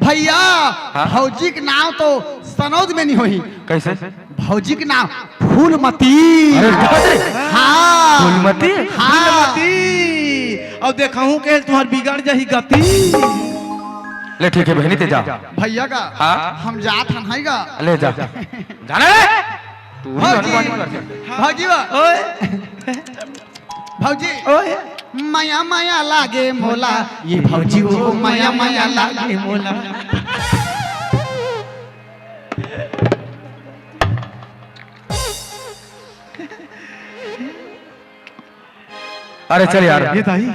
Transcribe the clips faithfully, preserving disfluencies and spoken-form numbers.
भैया, हाँ? भौजी के नाम तो सनौद में नहीं होही। कैसे? भौजी के नाम फूलमती। अरे, बाप रे। हाँ। फूलमती? हाँ। फूलमती। अब देखहूँ के तुम्हार बिगड़ जाही गति। ले, ठीक है बहनी, ते जा। भैया का? हाँ? हम जात हन, है का? ले जा। जाना रे। तू ही भौजी। भगवान कर दे। भौजी बा। ओए। भौजी। ओए। मया मया लागे मोला, ये भौजी वो मया मया लागे मोला। अरे चल यार। ये दाई,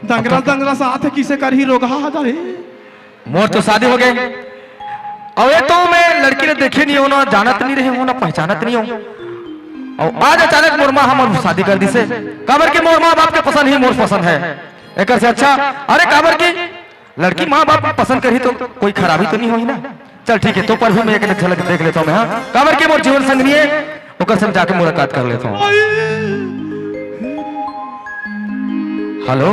दंगरा दंगरा साथ है, किसे करही रोगहा दाई। मोर तो शादी हो गए। अउ ये तो मैं लड़की ने देखे नहीं हो ना, जानत नहीं रहे हो ना, पहचानत नहीं हो। अउ आज अचानक मोर माँ हमर शादी कर दिसे, काबर के मोर माँ बाप के पसंद ही मोर पसंद है। एकर से अच्छा, अरे काबर की लड़की माँ बाप पसंद करही तो कोई खराबी तो नहीं होही ना। चल ठीक है, तो पर भी मैं एक झलक देख लेता हूँ मैं, हाँ? काबर के मोर जीवन संग नहीं है, ओकर से जाके मुलाकात कर लेता हूँ। हेलो,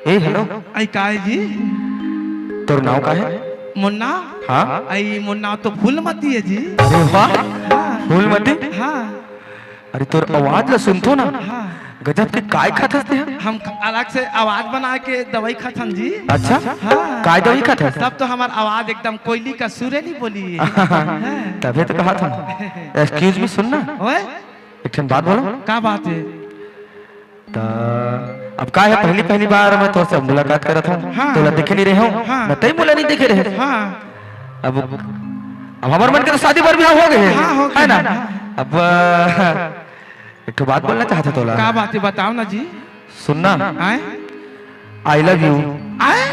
ए हेलो। आई काय जी? तोर नाव का है? मुन्ना। हाँ? आई मुन्ना तो फूलमती है जी। अरे वाह। हाँ। फूलमती? हाँ। अरे तोर आवाज ला सुनथों ना, हाँ। गजब के काय खाथस ते? हम अलग से आवाज बना के दवाई खाथन जी। अच्छा? हाँ। काय दवाई खाथस? तब तो हमार आवाज एकदम कोयली का सुरेली बोली है। हाँ। तभे तो कहा था। Excuse me, सुन ना। ओए? एक ठन बात बोलो। का बात है? त अब का है, पहली पहली बार मैं तोर से मुलाकात करत हूँ, हाँ। तोला देखे नहीं रहे हूँ, हाँ। मैं तई मोला नहीं देखे रहे। हाँ। अब अब हमर मन के तो शादी बर बिहाव हो गए है, हाँ, हो गए है ना? है। अब एक ठो बात बोलना चाहत हूँ तोला। का बात है, बताओ ना जी। सुन ना। आए? I love you। आए?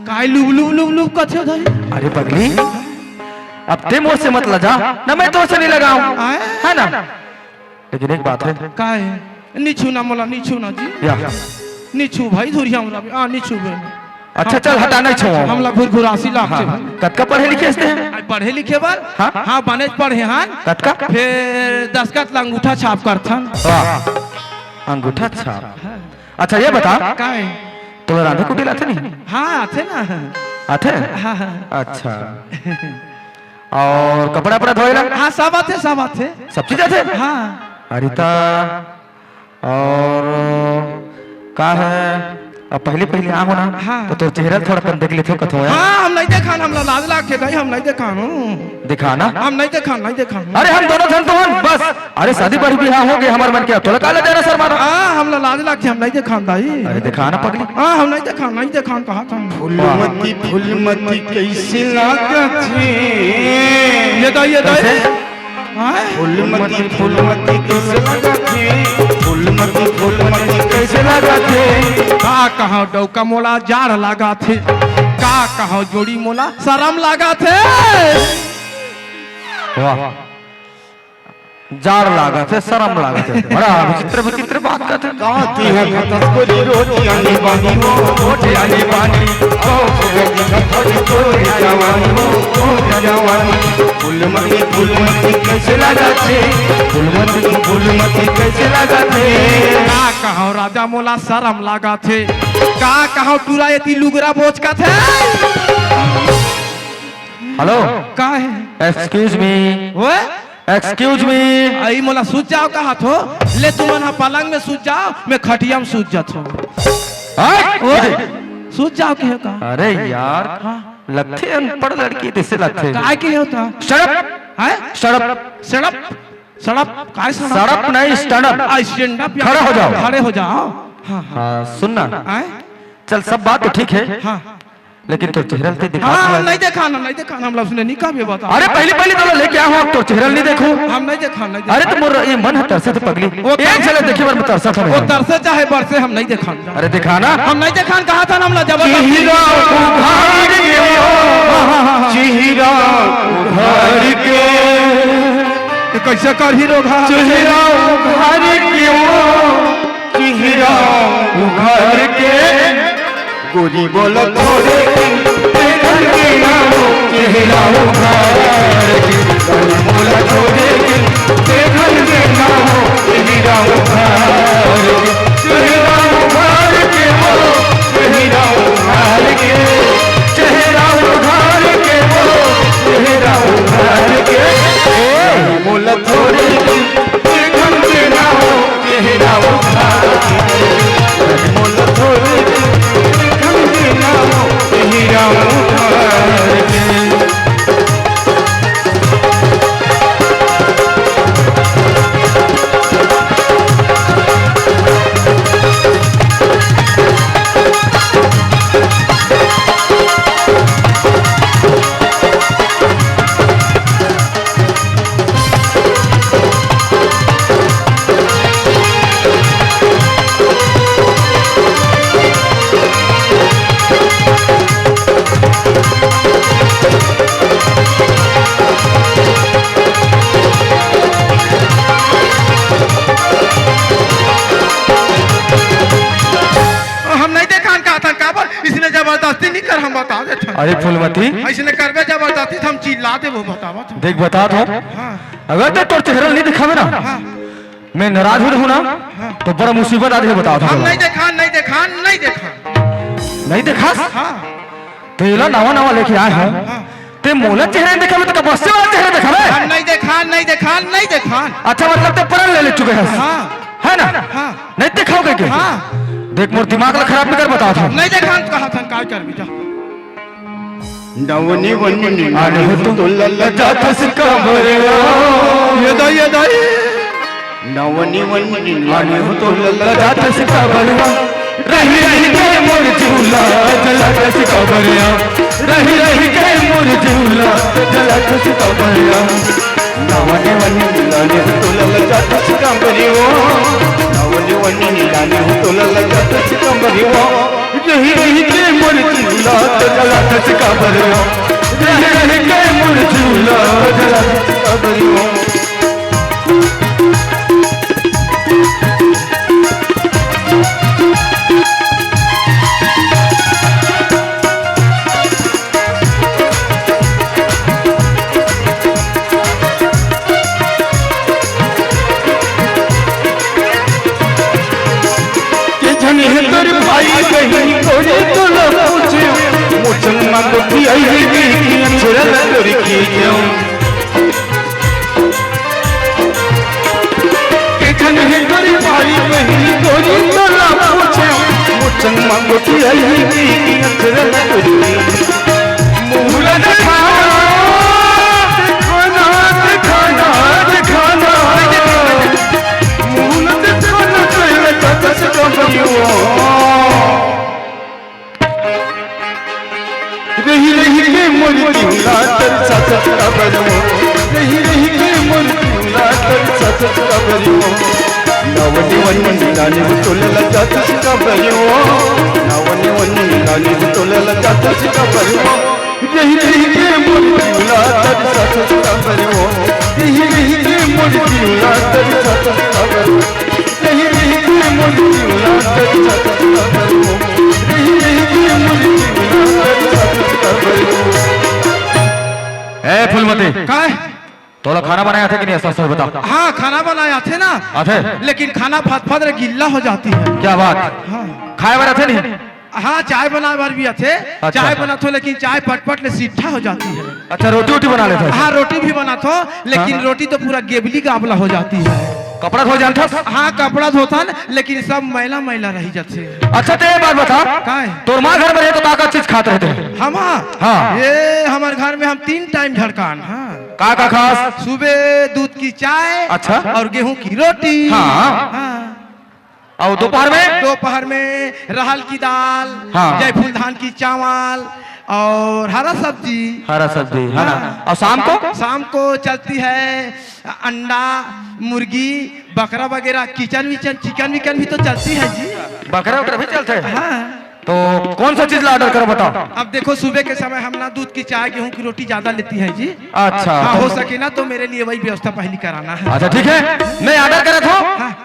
काय लुब लुब लुब लुब कथे हो दाई? अरे पगली, अब ते मोर से मत लजा, ना मैं तोर से नहीं लगाऊं, आए? है ना? लेकिन एक बात है। का है? नी छू ना मोला, नी छू ना जी। या। नी छू भाई, धुरिया हमरा भी। आ, नी छू बे। अच्छा, चल, हटा, नहीं छुआ। हमला घुरघुरासी लागथे हाँ, भाई। कतका पढ़े लिखे हस ते? आ, पढ़े लिखे बर? हाँ? हाँ, बनेच पढ़े हन। कतका? फेर दस्खत ला अंगूठा छाप करथन। वाह, अंगूठा छाप। हाँ। अच्छा, ये बता, का है? तोला रांधे कुटे ला आथे नहीं? हाँ, आथे ना। आथे? हाँ, हाँ। अच्छा। अउ कपड़ा-वपड़ा धोए ला? हाँ, सब आथे, सब आथे। सब चीज आथे? हाँ। अरे ता, अउ का है, अब पहली-पहली आहूँ ना, हाँ। त तोर चेहरा थोड़ा कन देख लेथों कथों यार। हाँ, हम नहीं देखान, हमला लाज लागथे भाई, हम नहीं देखान। देखा ना? हम नहीं देखान, नहीं देखान। अरे हम दोनों झन तो हन, बस। अरे शादी बर बिहाव हो गए हमर मन के, अब तोला काला जाना शर्मा रहा। हाँ, हमला लाज लागथे, हम नहीं देखान दाई। अरे देखा ना पगली। हाँ, हम नहीं देखान, नहीं देखान कहा था। फूलमती, फूलमती कैसे लागत हे? ये दाई, ये दाई। कैसे? हाँ? फूलमती, फूलमती कैसे लागत हे? फूलमती, फूलमती कैसे लागत हे? का कहा डौका मोला जाड़ लागत हे, का कहा जोड़ी मोला शरम लागत हे। वाह। जाड़ लागत हे, शरम लागत हे। बड़ा विचित्र विचित्र बात करत हे। काती है खतस कोरी रोटी आनी बानी वो, रोटी आनी बानी। ओ, ओ, ओ, ओ, ओ, जवानी वो, ओ, जवानी। फूलमती, फूलमती कैसे लागत हे? फूलमती, फूलमती कैसे लागत हे? का कहो राजा मोला शरम लागत हे। का कहो टूरा एती लुगरा बोचकत हे। हेलो। का है? Excuse me। ओए? Excuse me। आई मोला सूत जाव कहा थो, ले तुमन हा पलंग में सूत जाव, मैं खटिया में सूत जात हूँ। हाँ? ओए, सूत जाव कहे का? अरे यार, हाँ। लगथे अनपढ़ लड़की जैसे लगथे। काय के होता? Shut up। हैं? Shut up। Shut up? Shut up? काय shut up? Shut up नहीं, stand up। आ, stand up यार। खड़ा हो जाओ। खड़े हो जाओ। हाँ, हाँ। हाँ, सुन ना। आए? चल, सब बात तो ठीक है। हाँ। लेकिन तोर चेहरा ल ते दिखा हाँ, दिया। नहीं देखा ना, नहीं देखा ना, हमला उसने नहीं कहा ये बता। अरे, पहली, पहली तोला लेके आया हूँ, अब तोर चेहरा ल नहीं देखूं। हम नहीं देखा, नहीं देखा। अरे, तो मोर ये मन है तरसे थे पगली। वो एक तरसे झलक देखी बार मैं तरसा था वो नहीं। तरसे चाहे बरसे, हम नहीं देखा। अरे, दिखा ना। हम नहीं देखा, कहा था ना, हमला जबरदस्ती। चेहरा उघार के वो, हाँ, हाँ, हाँ, हाँ। चेहरा उघार के। ये कैसे कर हीरो घा? चेहरा उघार के वो, चेहरा उघार के। गोरी बोला थोड़े दिन, देखन के ना हो, चेहरा उघार के। गोरी बोला थोड़े दिन, देखन के ना हो, चेहरा उघार के। चेहरा उघार के हो, चेहरा उघार के। जबरदस्ती नहीं कर, हम बता देत हन। अरे फूलमती। अइसने करबे जबरदस्ती, त हम चिल्ला देबो, बतावत हन। देख, बतात हँव। हाँ। अगर तैं तोर चेहरा नहीं दिखाबे ना, हाँ। मैं नाराज हो रहूँ ना, हाँ। तो बड़ा मुसीबत आ जाही, बतात हँव। हम नहीं देखान, नहीं देखान, नहीं देखान। नहीं देखास? हाँ। तैं एला नवा नवा लेके आए हस। हाँ। तैं मोला चेहरा नहीं देखाबे त का बस्ती वाला चेहरा देखाबे? हम नहीं देखान, नहीं देखान, नहीं देखान। अच्छा, मतलब तैं प्रण ले ले चुके हस। हाँ। है ना? हाँ। नहीं देखाव कहिके? हाँ। देख, मोर दिमाग ला खराब नहीं कर, बतात हँव। नहीं देखान कहा था, काय करबे जा। नवनी वनी आने हो तो तोला लजात हस काबर। ये दाई, ये दाई। नवनी वनी आने हो तो लजात हस काबर। रहि रहि के मोर जिउ ला जलात हस काबर। रहि रहि के मोर जिउ ला जलात हस काबर। नवनी वनी आने हो तो लजात हस काबर। नवनी वनी आने हो तो लजात हस काबर। रहि रहि के मोर जिउ ला जलात हस काबर। रहि रहि के मोर जिउ ला जलात हस काबर। के झन हे तोर भाई बहिनी कोरी तोला पूछे, मोचन मा गोठियाही कि अछरल तोरी की क्यों। के झन हे तोर भाई बहिनी कोरी तोला पूछे, मोचन मा गोठियाही कि अछरल तोरी की। मुँह ला देखा, देखा ना, देखा ना, देखा ना। मुँह ला देखा ना, कइले कतस कमरियो। रहि रहि के मोर जिउ ला तरसत कबरियो। रहि रहि के मोर जिउ ला तरसत कबरियो। नवनी वनी लाने तोला लजात हस कबरियो। नवनी वनी लाने तोला लजात हस कबरियो। रहि रहि के मोर जिउ ला तरसत कबरियो। रहि रहि के मोर जिउ ला तरसत कबरियो। रहि रहि के मोर जिउ ला तरसत कबरियो। रहि रहि के मोर जिउ ला तरसत कबरियो। ए फूलमती। काय? तोला खाना बनाय आथे कि नहीं, सच सच बता। हाँ, खाना बनाय आथे ना। आथे? लेकिन खाना फतफत ले गिल्ला हो जाती है। क्या बात? हाँ। खाय बर आथे नहीं? हाँ, चाय बनाय बर भी आथे। अच्छा। चाय बनाथों, लेकिन चाय पटपट ले सिट्ठा हो जाती है। अच्छा, रोटी वोटी बना लेथस? हाँ, रोटी भी बनाथों, लेकिन हाँ। रोटी तो पूरा गेबली गाबला हो जाती है। कपड़ा धो जानथस? हाँ, कपड़ा धोथन, लेकिन सब मैला मैला रहि जाथे। अच्छा, तैं एक बात बता। काय? तोर माँ घर में रहे तो का का चीज खात रहे तैं? हम? हाँ। ये हमर घर में हम तीन टाइम ढड़कान, हाँ। का का खास? सुबह दूध की चाय, अच्छा। और गेहूं की रोटी। हाँ। हाँ। और दोपहर में? दोपहर में रहल की दाल, हाँ। जयफूल धान की चावल और हरा सब्जी। हरा सब्जी, है ना? हाँ। और शाम को? शाम को चलती है अंडा, मुर्गी, बकरा वगैरह, किचन विचन, चिकन विकन भी तो चलती है जी। बकरा वकरा भी चलथे? हाँ। तो कौन सा चीज ला order करो, बताओ। अब देखो, सुबह के समय हम ना दूध की चाय, गेहूं की रोटी ज्यादा लेती है जी। अच्छा। हाँ, हो सके ना तो मेरे लिए वही व्यवस्था पहली कराना है। अच्छा, ठीक है, मैं order करत हूँ। हाँ।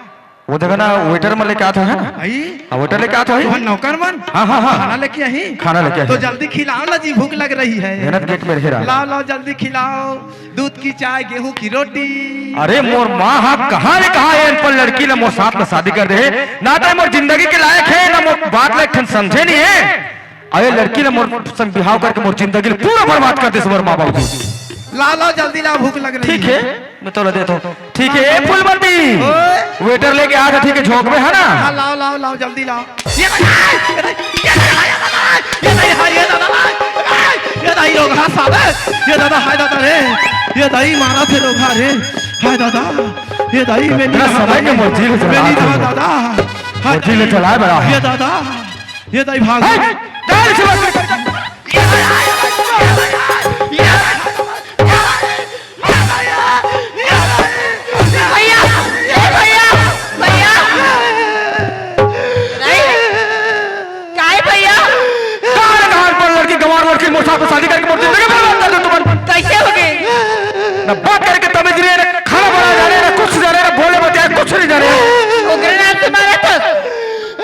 वो जगह ना waiter मन लेके आत हे ना? आई? हाँ, waiter लेके आत हे। तो नौकर मन? हाँ, हाँ, हाँ। खाना लेके आही? खाना लेके आही। तो जल्दी खिलाओ ना जी, भूख लग रही है। मेहनत गेट में रहे रहा। लाओ, लाओ, जल्दी खिलाओ। दूध की चाय, गेहूं की रोटी। अरे मोर माँ हा, कहाँ ले कहाँ ये अनपढ़ लड़की ला मोर साथ में शादी कर दे हे? ना तो मोर जिंदगी के लायक है, ना मोर बात ला एक ठन समझे नहीं है। अरे लड़की ला मोर संग बिहाव करके मोर जिंदगी ला पूरा बर्बाद कर दे मोर माँ बाबू जी। लाओ, लाओ, जल्दी लाओ, भूख लग रही ठीक है। है, मैं तोला देता हूँ। ठीक है, ए फूलमती, ओए। Waiter लेके आ जा, ठीक है, झोंक में है ना? हाँ, लाओ, लाओ, लाओ, जल्दी लाओ। ये दादा, ये दादा, ये दादा, ये दादा, ये दादा, ये दादा, ये दादा, ये दादा, ये दादा, हाय दादा रे, ये दाई मारा थे रोगा रे, हाय दादा, ये दाई मैं नहीं इतना रहा समय के दादा, मोर जी ले चला मैं नहीं रहा दादा। दादा, हाय मोर जी ले चला बड़ा है। ये दादा, ये दाई भाग। हाय, दाई से बात कर। भैया, ए भैया, भैया। नहीं, काय भैया? कहाँ रे, कहाँ पर लड़की, गंवार लड़की, मोर साथ में शादी करके मोर जिंदगी बर्बाद कर दे तुमन। कैसे हो गए? ना बात करके तमीज नहीं है, ना खाना बनाना जाने, ना कुछ जाने, ना बोले बतिया, कुछ नहीं जाने। ओकरे नाम से मारा था।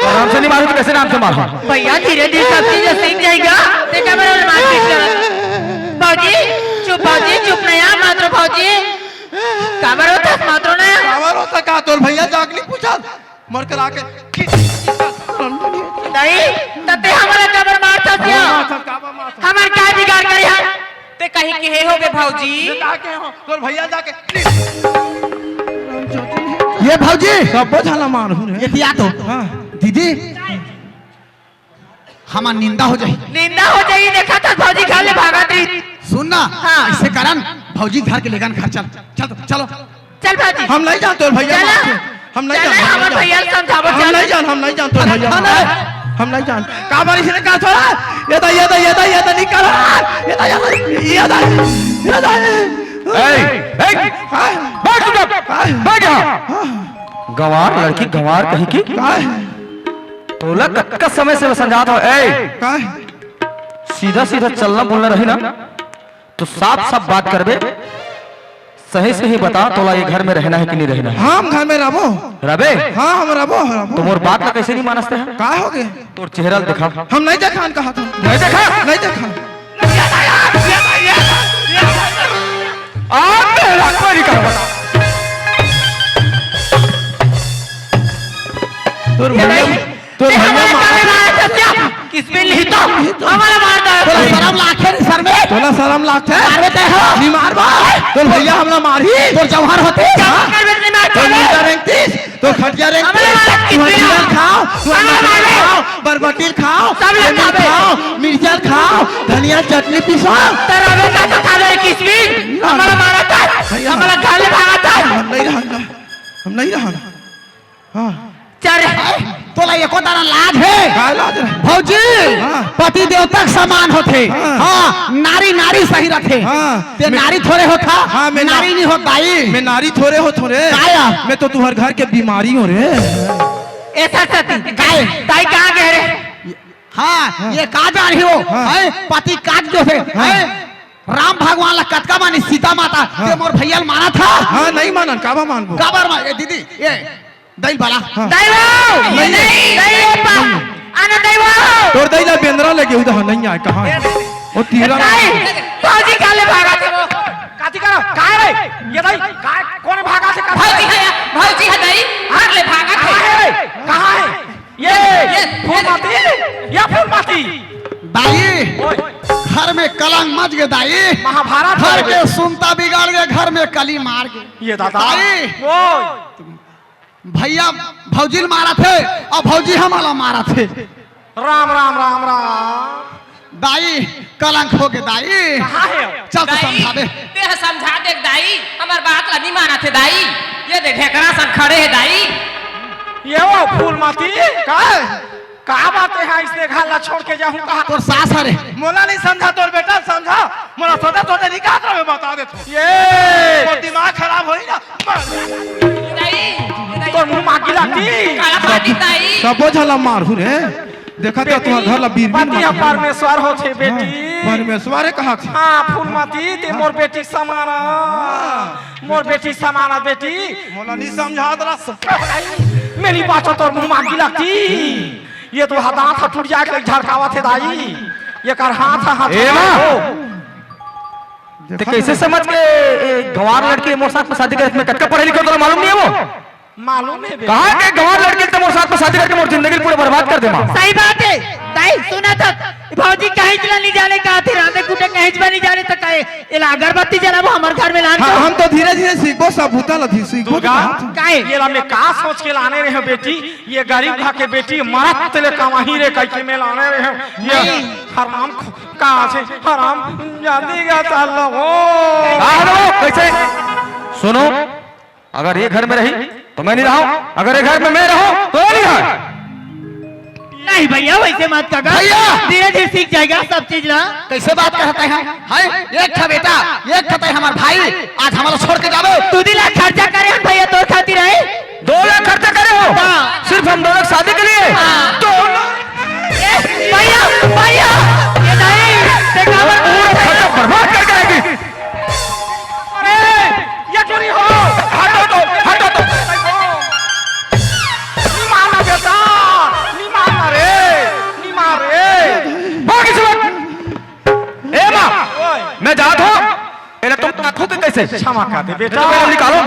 आराम से नहीं तो कैसे नाम से मारो? भैया, धीरे धीरे सब चीज सीख जाएगा। ते काबर ओला मारपीट करत? भौजी, चुप भौजी, चुप नहीं, आप मात्रो भौजी। काबर होता मात्रो ना? काबर होता का? तोर भैया जाके नहीं पूछा? मर कर आके। नहीं, तते हमारा काबर मारता सिया? मारता, काबर मारता? हमार का बिगाड़ करे है? ते कहीं के हे होगे भौजी? ये का के हो? तोर भैया जाके। ये भौजी, सब बोझाला मार हूँ रे। ये दिया तो। हाँ। दीदी, हमार निंदा हो जाही। निंदा हो जाही, देखा था भौजी घर ले भागा थी। सुन ना, हाँ। ऐसे करन, भौजी घर के लेगन घर चल। चल तो, चलो। चल भौजी। हम नहीं जानते भैया चला। मार के। हम नहीं चला, जानते, हम हमारे भैया। भैया समझावो, हम चल। नहीं जान, हम नहीं जानते भैया। हम नहीं जान। काबर इसने कहा छोड़ा? ये तो, ये तो, ये तो, ये तो नहीं करा। ये तो, ये तो, ये तो, ये तो। ए, ए, हाँ। बैठ चुप। हाँ। बैठ यहाँ। हाँ। गंवार लड़की, गंवार कहीं की। हाँ। तोला कतका समय से समझात हो, ए। का? सीधा सीधा चलना बोलना रही ना, तो साफ साफ बात करबे। सही सही बता, तोला ये घर में रहना है कि नहीं रहना है? हाँ, हम घर में रहबो। रहबे? हाँ, हम रहबो, रहबो। तो मोर बात ला कैसे नहीं मानस ते? का हो गए? तोर चेहरा ला देखा। हम नहीं देखा, कहा था। नहीं देखा? नहीं देखा। आज तेरा कोई नहीं करवा। तोर भैया, तोर भैया मार। किसमें नहीं तो हमारा मारता है। तोला शरम लागथे रे, शरम? तोला शरम लागथे? मारबे ते हो। नहीं मारबो। तोर भैया हमला मारही। तोर जवान होते। क्या करबे नहीं मारता तोर है? मुर्गा रेंगतीस, तोर खटिया रेंगतीस। हमारा मारा तू किसमें? हटिया खाओ, तू हमारा अंडा मारा। खाओ, बरबटील खाओ, सब लोग लेमन खावे। खाओ, मिर्चा खाओ, धनिया चटनी पीसो। तेरा बेटा तो खा ले किसमें? ना, हमारा ना। मारा था। भैया, हमारा घर ले भागा था। हम नहीं रहना। हम नहीं रहना। हाँ। चल रे। तोला एको दाना लाज हे? का लाज हे? भौजी, हाँ। पति देवता के समान होथे। हाँ। हाँ, नारी, नारी सही रथे। हाँ। ते मैं नारी थोरे होथा, हाँ, मैं ना-, नारी नहीं होत दाई। मैं नारी थोरे होत हों रे। काया? मैं तो तुहर घर के बीमारी हों रे। ऐसा सती। काय? दाई कहाँ गए रे? हाँ, हाँ। ये का जान ही हो? हाँ। हैं? पति काज जो हे, हाँ। हैं? राम भगवान ला कतका मानी सीता माता, हाँ। ते मोर भैया ल मानत हा? हाँ, नहीं मानन, काबर मानबो? काबर मान-, ए दीदी, ये दई बाला। हाँ। दई वो! नहीं। दई, दई वो पा-, नहीं। आना दई वो! तोर दई ला बेंदरा लगे उधर नहीं आए, कहाँ है? वो तीरा दई, भौजी काले भागा थे वो। काती करो, काय रे? ये दई, काय, कोन भागा थे? भौजी है, भौजी है दई, भाग ले भागा थे। कहाँ है रे? कहाँ है? ये, ये फूलमती, ये फूलमती। दाई, ओए। घर में कलंक मच गे दाई। महाभारत घर हो के गए। सुनता बिगाड़ गे, घर में कली मार गे। ये दादा। दाई। ओए। भैया भौजी ल मारत हे अउ भौजी हमला मारत हे। राम, राम, राम, राम। दाई, कलंक हो गे दाई। कहाँ हे? चल तो दाई, समझा दे। ते ह समझा दे दाई, हमर बात ला नहीं मानत हे दाई। ये दे ढेकरा सब खड़े हे दाई। ये वो फूलमती, का हे? का बात हे, हाँ, इसने घर ला छोड़ के जाहूँ कहाँ? तोर सास हरे। मोला नहीं समझा, तोर बेटा समझा। मोला सोचा सोचा नहीं कहा था, मैं बता देता हूँ। ये। तोर दिमाग खराब होई ना। दाई, दाई। तोर मुंह मागी लागती। काला पानी दाई। सबो झला मारहूँ रे। देखा तो बेटी, तुहार घर ला बीर बीर पति ह मारती है। परमेश्वर होथे, बेटी। हाँ, परमेश्वर हे कहा थे। हाँ, फूलमती, ते मोर बेटी समान आ। हाँ। मोर बेटी समान आ, बेटी। मोला नहीं समझात रहा। मैं नहीं बाचो, तोर मुंह मागी लागती। ये तो हाथ, हाथ टूट जाए के झड़कावत हे दाई। ये कर हाथ, हाथ ए माँ। हो। ते देखा कैसे तो। समझ के ए, गंवार लड़की मोर साथ में शादी करे? मैं कतका पढ़े लिखे, तोला मालूम नहीं हे वो? मालूम हे बेटा। कहाँ के गंवार लड़की ते मोर साथ में शादी करके मोर जिंदगी पूरा बर्बाद कर दे माँ। सही बात हे। दाई, सुना था, भौजी कहीं चला नहीं जाने का थे, रांधे कूटे कहीं चला नहीं जाने तो कहे, एला अगरबत्ती जलाबो हमर घर में लान हाँ, के। हम तो धीरे धीरे सीखबो, सब भूता ला धीरे सीखबो। दुर्गा, काहे? ये ला मैं का सोच के लाने रहे हूँ बेटी, ये गरीब घर के बेटी मरत ले कमाही रे कह के मैं लाने रहे हूँ। ये नहीं। हराम ख-, कहाँ से हराम जाती का ताला हो। कहा दो, कैसे? सुनो, अगर ये घर में रही तो मैं नहीं रहा, अगर ये घर में मैं रहूं तो ये नहीं रहा। नहीं भैया, वैसे मत कहा। भैया! धीरे धीरे सीख जाएगा सब चीज ला। कैसे बात करता है? हाय, एक था बेटा, एक था तय हमार भाई, आज हमारा छोड़ के जावे। तू दिला खर्चा करे हम भैया तोर खातिर है। दो लाख खर्चा करे हो? हाँ। सिर्फ हम दोनों की शादी के लिए? हाँ। दो लाख? ए, भैया, भैया, ये नहीं, देखा पूरा खर्चा बर्बाद करके आएगी। अरे, ये चोरी हो। हटो तो, हटो तो। नहीं मारना बेटा, नहीं मारना रे। से क्षमा कर दे बेटा। तो मेरा निकालो।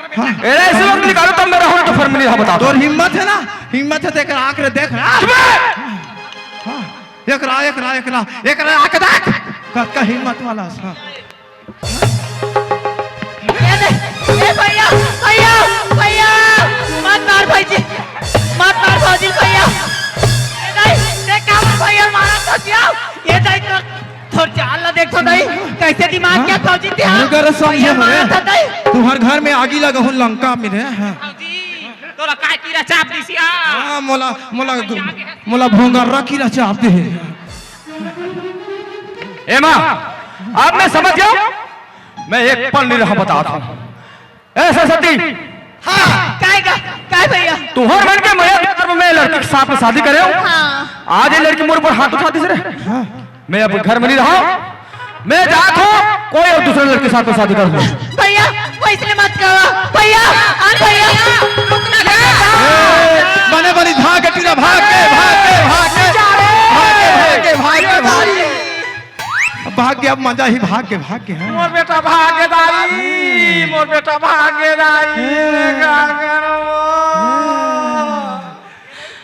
हाँ। अरे, ऐसे वक्त निकालो, तब मेरा हम तो फर्म नहीं रहा, बता दो। तोर हिम्मत है ना, हिम्मत है तो एकरा आँख रे देख ना। चुप है। हाँ, एकरा, एकरा, एकरा, एकरा आँख देख। कतका हिम्मत वाला सा। ए दे, ए भैया, भैया, भैया, मत मार भौजी, मत मार भौजी भैया। ए दाई, देख का भैया मारा तो क्या? ए दाई तो थोर चाल ला देख तो दाई, कैसे दिमाग हाँ? क्या भौजी ते? रुका रे, समझे भैया हो रे? मारा था दाई। तुम्हार घर में आगी लगा हूँ लंका में रे। हाँ। भौजी, तोला काय कीरा चाप दिसिया? हाँ, मोला, मोला, मोला भोंगर्रा कीरा चाप दे। ए माँ, अब मैं समझ गया हूँ। मैं एक पल नहीं रहा, बता दूँ। ए सरस्वती, हाँ, काय का, काय भैया? तुहर मन के मया गर्भ में लड़की के साथ में शादी करे हो। हाँ। आज ये लड़की मोर ऊपर हाथ उठा दिस रे। मैं अब घर में नहीं रहा, मैं जात हूँ, कोई और दूसरे लड़के के साथ में शादी कर लूँ। भैया, वैसे मत करो भैया। अरे भैया, रुक ना भैया। ए, बने बनी भाग के टीना, भाग के, भाग के, भाग के, भाग के, भाग के, भाग के, भाग के। भाग के, अब मजा ही भाग के, भाग के, हाँ। मोर बेटा भाग के दाई, मोर बेटा भाग के दाई। ए।